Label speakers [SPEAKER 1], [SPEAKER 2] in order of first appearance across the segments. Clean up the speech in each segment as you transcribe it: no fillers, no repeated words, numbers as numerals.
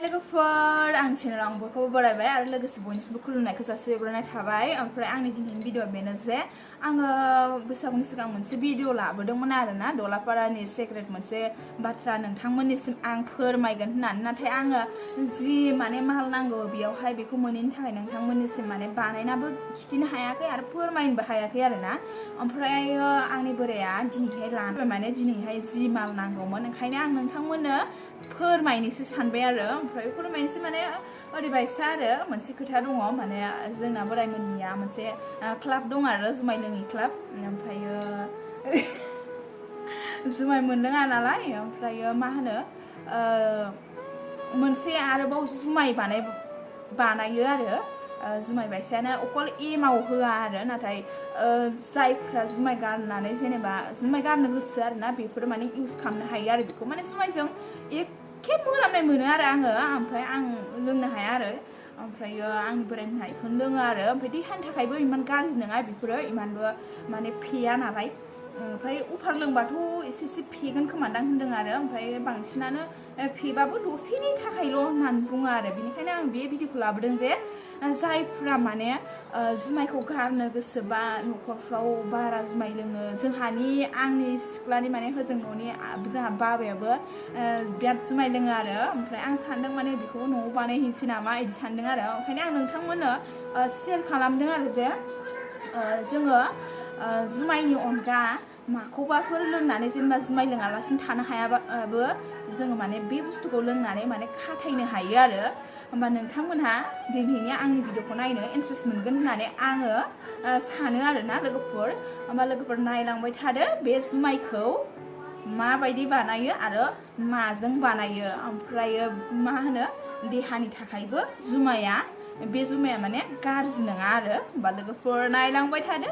[SPEAKER 1] लोगोफोर आं चेनेलाव आं बयखौबो बरायबाय आरो लोगोसे बयनिसिमबो खुलुमनायखौ जासिहरग्रोनाय थाबाय। ओमफ्राय आंनि दिनैनि भिडिअआ बेनो जे आङो बैसागुनि सिगां मोनसे भिडिअ लाबोदोंमोन आरोना दलापारानि सेक्रेट मोनसे बाथ्रा नोंथांमोननिसिम आं फोरमायगोन होननानै, नाथाय आङो जि माने माल नांगौ बेयावहाय बेखौ मोनैनि थाखाय नोंथांमोननिसिम माने बानायनाबो खिथिनो हायाखै आरो फोरमायनोबो हायाखै आरोना। ओमफ्राय आंनि बोराया दिनैहाय लानो माने दिनैहाय जि माल नांगौमोन, ओंखायनो आं नोंथांमोननो फोरमायनोसो सानबाय आरो। ओमफ्राय फोरमायनोसै माने ओरैबायसा आरो मोनसे खोथा दङ, माने जोंना बोरायमोननिया मोनसे क्लाब दं आरो जुमाय लोङि क्लाब। ओमफ्रायो जुमाय मोनलोङा नालाय, ओमफ्रायो मा होनो मोनसे आरोबाव जुमाय बानायो आरो जुमाय बायसायानो अकल एमाव होआ आरो, नाथाय जायफ्रा जुमाय गारनानै जेनेबा जुमाय गारनो गोसो आरोना बेफोर माने इउज खालामनो हायो आरो बेखौ माने जुमायजों एखे मोनामनाय मोनो आरो आङो, ओमफ्राय आं लोंनो हाया आरो। ओमफ्रायो आंनि बोरायमोनहा बेखौनो लोङो आरो। ओमफ्राय देहानि थाखायबो इमान गाज्रि नङा बेफोरो, इमानबो माने फेया नालाय। ओमफ्राय अफार लोंबाथ' एसे फेगोन खोमादां होनदों आरो, ओमफ्राय बांसिनानो फेबाबो दसेनि थाखायल' होननानै बुङो आरो। बेनिखायनो आं बे भिडिअखौ लाबोदों जे जायफ्रा माने जुमायखौ गारनो गोसोबा न'खरफ्राव बारा जुमाय लोङो, आंनि सिख्लानि माने होजों न'नि जोंहा बाबायाबो बिराद जुमाय लोङो आरो। ओमफ्राय आं सानदों माने बेखौ न'आव बानायहैनोसै नामा बिदि सानदों आरो। ओंखायनो आं नोंथांमोननो सेयार खालामदों आरो जे जोङो जुमायनि अनगा माखौबाफोर लोंनानै जेनेबा जुमाय लोङालासिनो थानो हायाबाबो जोङो माने बे बुस्थुखौ लोंनानै माने खाथायनो हायो आरो। होमबा नोंथांमोनहा दिनैनि आंनि भिडिअखौ नायनो इन्ट्रेस्ट मोनगोन होननानै आङो सानो आरोना लोगोफोर। होमबा लोगोफोर नायलांबाय थादो बे जुमायखौ माबायदि बानायो आरो माजों बानायो। ओमफ्रायो मा होनो देहानि थाखायबो जुमाया बे जुमाया माने गाज्रि नङा आरो। होमबा लोगोफोर नायलांबाय थादो।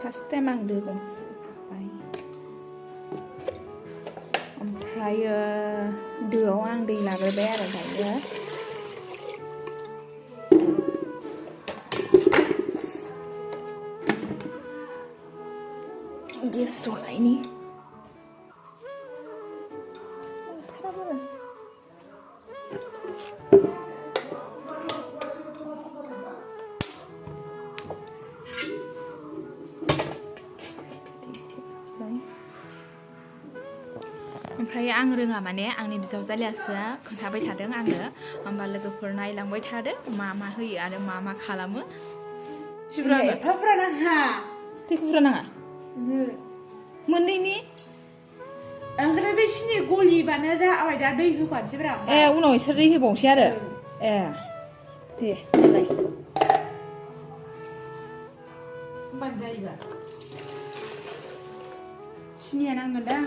[SPEAKER 1] फार्स्ट टाइम आं दो गंसे ओमफ्रायो दोआव आं दै लाग्रोबाय आरो दायो। गेस जलायनि ओमफ्राय आं रोङा माने आंनि बिजावजालियासो खोन्थाबाय थादों आंनो। होमबा लोगोफोर नायलांबाय थादो मा मा होयो आरो मा मा खालामो। दैखौ बुरजा नाङा मोननैनि
[SPEAKER 2] ओंखायनो बे सिनि गलिबानो जाबाय दा दै होफानोसै ब्रा।
[SPEAKER 1] उनाव एसे दै होबावनोसै आरो दे होनलाय
[SPEAKER 2] होमबानो जायोबा सिनिया नांगोन दा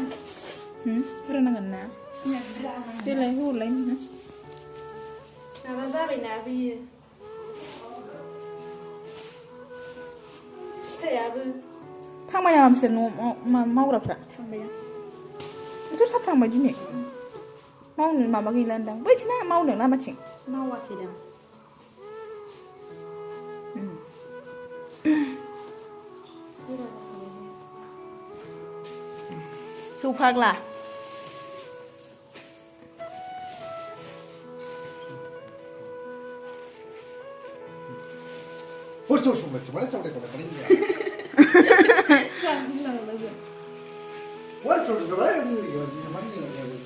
[SPEAKER 1] बुरजा नांगोन ना
[SPEAKER 2] सिनिया बुरजा
[SPEAKER 1] देलाय होहरलाय नोङो
[SPEAKER 2] माबा जाबायना बेयो फिथाइयाबो
[SPEAKER 1] थांबाय नामा बिसोर न' मावग्राफ्रा?
[SPEAKER 2] थांबाय
[SPEAKER 1] बेथ' थाब थांबाय दिनै मावनो माबा गैला होनदां बैथिं मावदों लामाथिं
[SPEAKER 2] मावासै दां।
[SPEAKER 1] जौ फाग्ला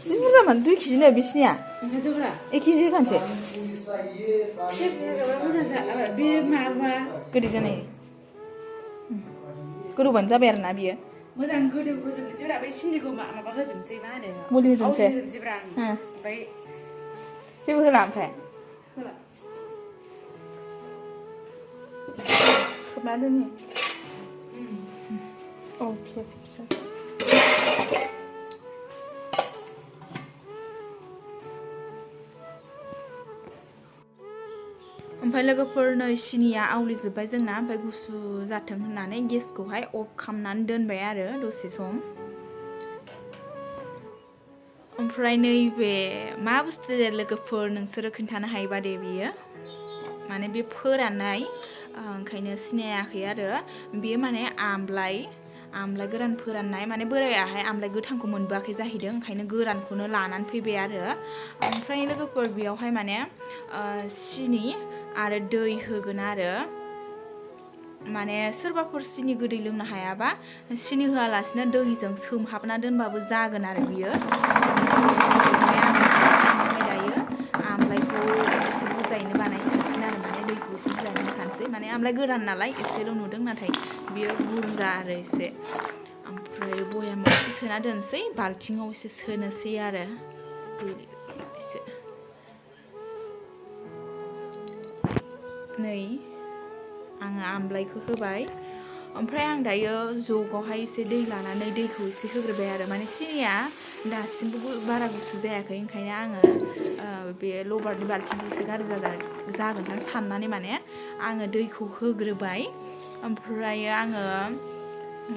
[SPEAKER 1] जि बुरजामोन 2 केजिनो बिसिनिया 1 केजि होखानोसै
[SPEAKER 2] बे माबा
[SPEAKER 1] गोदै जानाय गोदौबानो जाबाय आरोना बियो
[SPEAKER 2] मोजां गोदौ होजोबनोसै ब्रा। बै सिनिखौ माबा होजोबनोसै मा होनो
[SPEAKER 1] मुलि होजोबनोसै
[SPEAKER 2] ब्रा। ओमफ्राय
[SPEAKER 1] जेबो होला ओमफ्राय
[SPEAKER 2] होला
[SPEAKER 1] खोबना दोननि फिसा ओमफ्राय लोगोफोर नै सिनिया आवलिजोब्बाय जोंना। ओमफ्राय गुसु जाथों होननानै गेसखौहाय अफ खालामनानै दोनबाय आरो दसे सम। ओमफ्राय नैबे मा बुस्थु दे लोगोफोर नोंसोरो खोन्थानो हायोबा दे बियो माने बे फोराननाय ओंखायनो सिनायाखै आरो बेयो माने आमलाय गोरान फोराननाय माने बोरायाहाय आमलाय गोथांखौ मोनबोआखै जाहैदों ओंखायनो गोरानखौनो लानानै फैबाय आरो ओमफ्राय लोगोफोर बेयावहाय माने सिनि आरो दै होगोन आरो माने सोरबाफोर सिनि गोदै लोंनो हायाबा सिनि होआलासिनो दैजों सोमहाबना दोनबाबो जागोन आरो बियो दायो आमलायखौ एसे बुरजायैनो बानायखासिगोन आरो माने दैखौ एसे बुरजायैनो होखानोसै माने आमलाय गोरान नालाय एसेल' नुदों नाथाय बियो बुरजा आरो एसे ओमफ्राय बयामाव एसे सोना दोनसै बाल्थिङाव एसे सोनोसै आरो एसे नै आङो आमलायखौ होबाय ओमफ्राय आं दायो जगावहाय एसे दै लानानै दैखौ एसे होग्रोबाय आरो माने सिनिया दासिमबो बारा गुसु जायाखै ओंखायनो आङो बे लबारनि बाल्थिंखौ एसे गाज्रि जागोनदां साननानै माने आङो दैखौ होग्रोबाय ओमफ्राय आङो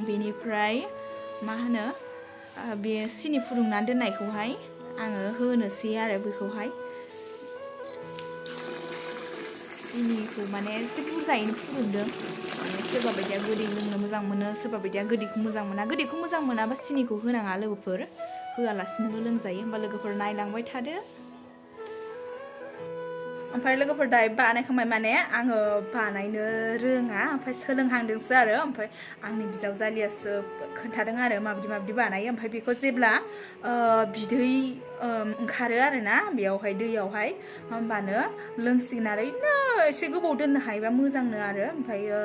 [SPEAKER 1] बेनिफ्राय मा होनो बे सिनि फुदुंनानै दोननायखौहाय आङो होनोसै आरो बेखौहाय सिनिखौ माने एसे बुरजायैनो फुदुंदों माने सोरबा बायदिया गोदै लोंनो मोजां मोनो सोरबा बायदिया गोदैखौ मोजां मोना गोदैखौ मोजां मोनाबा सिनिखौ होनाङा लोगोफोर होआलासिनोबो लोंजायो होमबा लोगोफोर नायलांबाय थादो ओमफ्राय लोगोफोर दायो बानायखांबाय माने आङो बानायनो रोङा ओमफ्राय सोलोंहांदोंसो आरो ओमफ्राय आंनि बिजावजालियासो खोन्थादों आरो माबायदि बानायो ओमफ्राय बेखौ जेब्ला बिदै ओंखारो आरोना बेयावहाय दैयावहाय होमबानो लोंसिगोन आरो एसे गोबाव दोननो हायोबा मोजांनो आरो ओमफ्रायो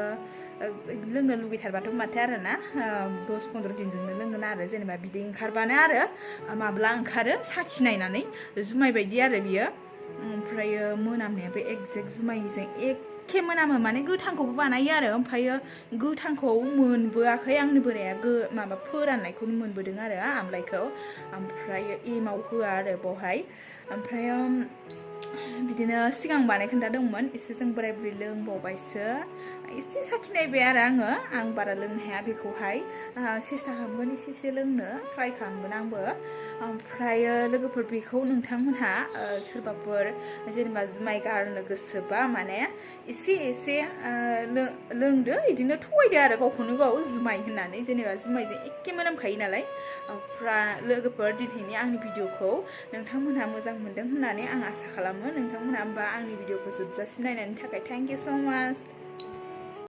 [SPEAKER 1] लोंनो लुगैथारबाथ' माथो आरोना 10-15 दिनजोंनो लोंगोन आरो जेनेबा बिदै ओंखारबानो आरो माब्ला ओंखारो साखिनायनानै जुमाय बायदि आरो बियो ओमफ्रायो मोनामनायाबो एक्जेक्ट जुमायजों एखे मोनामो माने गोथांखौबो बानायो आरो ओमफ्रायो गोथांखौ मोनबोआखै आंनि बोराया माबा फोराननायखौनो मोनबोदों आरो आमलायखौ ओमफ्रायो एमाव होआ आरो बावहाय ओमफ्रायो बिदिनो सिगां बानाय खोन्थादोंमोन एसे जों बोराय बुरै लोंबावबायसो एसे साखिनायबाय आरो आं बारा लोंनो हाया बेखौहाय सेस्था खालामगोन एसे लोंनो ट्राइ खालामगोन आंबो ओमफ्रायो लोगोफोर बेखौ नोंथांमोनहा सोरबाफोर जेनेबा जुमाय गारनो गोसोबा माने एसे लोंदो बिदिनो थगायदो आरो गावखौनो गाव जुमाय होननानै जेनेबा जुमायजों एखे मोनामखायो नालाय ओमफ्राय लोगोफोर दिनैनि आंनि भिडिअखौ नोंथांमोनहा मोजां मोनदों होननानै आं आसा खालामो नोंथांमोनहा होमबा आंनि भिडिअखौ जोबजासिम नायनायनि थाखाय थेंक इउ स' माच